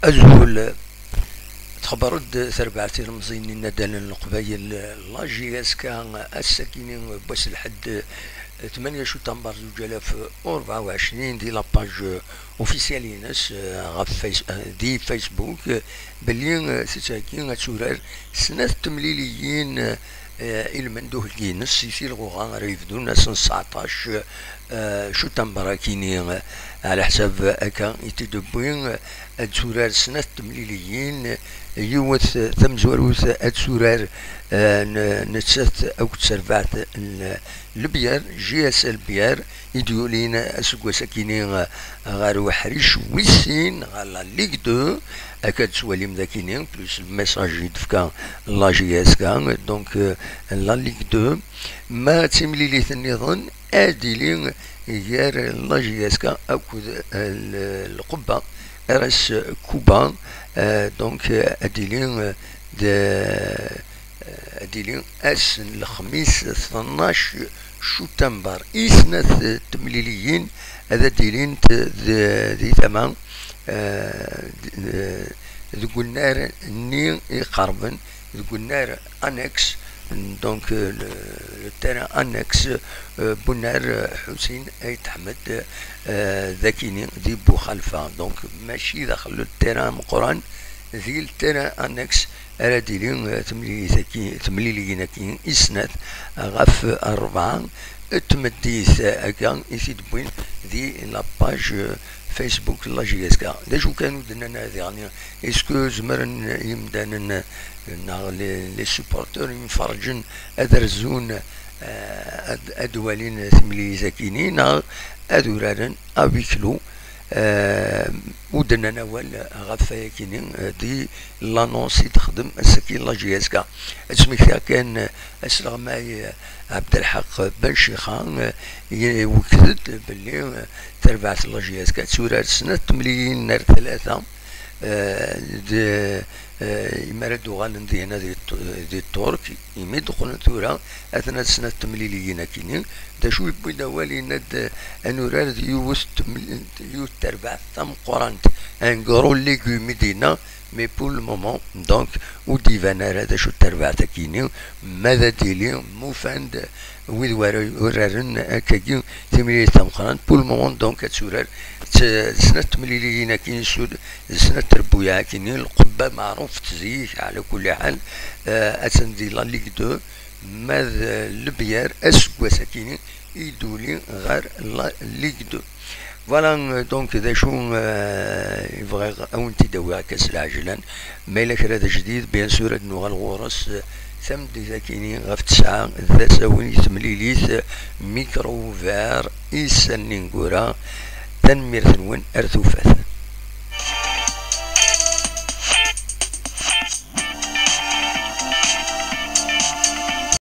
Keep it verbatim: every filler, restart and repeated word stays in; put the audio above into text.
Azul. Txebber-d terbaɛt ilemẓiyen n yinaddalen n Leqbayel, la J S K, ass-agi n wass n lḥedd, tmanya cutamber zuǧ alaf u rebɛa u ɛecrin, di la page officielle-ines, eh, ɣef Face-, eh, di Facebook, eh, belli, eh, tettheggi ad turar snat temliliyin, eh, i lmenduhel-ines, i tilɣuɣa ara yebdun ass n tseɛṭac, eh, cutamber akini, eh, ɛla ḥsab akka i t-id-wwi, eh, ad turar snat temliliyin, eh, yiwet, eh, tamezwarut ad turar, eh, n-, nettat akked terbaɛt n Lebyar, J S L Byar, i d-yulin aseggas akini, eh, ɣer uḥric wis sin, ɣer la Ligue deux, akka d-tettwalim d akini, plus le message i d-tefka la J S K, donc, euh, la Ligue deux, ma d timlilit nniḍen, ad d-tili gar la J S K akked, euh, le-, Lqubba, R S Kubba, euh, donc, euh, ad d-tili, euh, d-, euh, ad d-tili ass n lexmis tnac cutamber. I snat temliliyin ad d-ilint d-, di tama, euh, d-, euh, deg unnar-nni iqerben, deg unnar annexe, donc, euh, le, le terrain annexe, euh, n unnar, euh, Ḥusin Ayt Ḥmed, euh, d akini di Buxalfa. Donc, mačči daxel le terrain ameqqran, di le terrain annexe ara d-tili, eh, temlilit-agi, temliliyin-agi i snat ɣef rebɛa n tmeddit, eh, akka i t-id-wwin di la page, eh, Facebook n la J S K. D acu kan ur d-nnan ara diɣen, est-ce que zemren yimdanen, eh, neɣ les, les supporters imferrǧen ad rzun, eh, ad, ad walin timlilit-agi-ni, neɣ ad uraren à huis clos? Eh, ur d-nnan awal ɣef wayagi-ni, eh, di l'annonce i d-texdem ass-agi la J S K. Ad smektiɣ kan, eh, asleɣmay, eh, Ɛebdelḥaq Ben Cixa, eh, iwekked-d belli, eh, tarbaɛt n la J S K ad turar snat temliliyin ar tlata, eh, d, eh, imi ara d-uɣalen dihna di T-, di Ṭṭurk, imi d-qqlen tura, atna snat temliliyin akini. D acu yewwi-d awal, yenna-d, eh, ad nurar d yiwet teml-, yiwet terbaɛt tameqqrant, un gros légume i d-yenna, mais pour le moment, donc, ur d-iban ara d acu d terbaɛt akini, ma d ad d-tili, mufan-d wid wara uraren akkagi timlilit tameqqrant. Pour le moment, donc, ad turar t-, snat temliliyin akini sud, d snat trebbuyaɛ akini, Lqubba meɛrufet zik, ɛla kulli ḥal, eh, attan di la Ligue deux, ma d Lebyar aseggas akini i d-tuli ɣer la Ligue deux. Voilà, euh, donc, d acu, euh, i bɣiɣ ad wen-t-id-awiɣ akka s lɛejlan. Ma yella kra d ajdid, bien sûr, ad nuɣal ɣur-s, euh, tameddit-akini ɣef tesɛa d asawen i temlilit, euh, Micro Ouvert, isallen ineggura. Tanemmirt-nwen, ar tufat.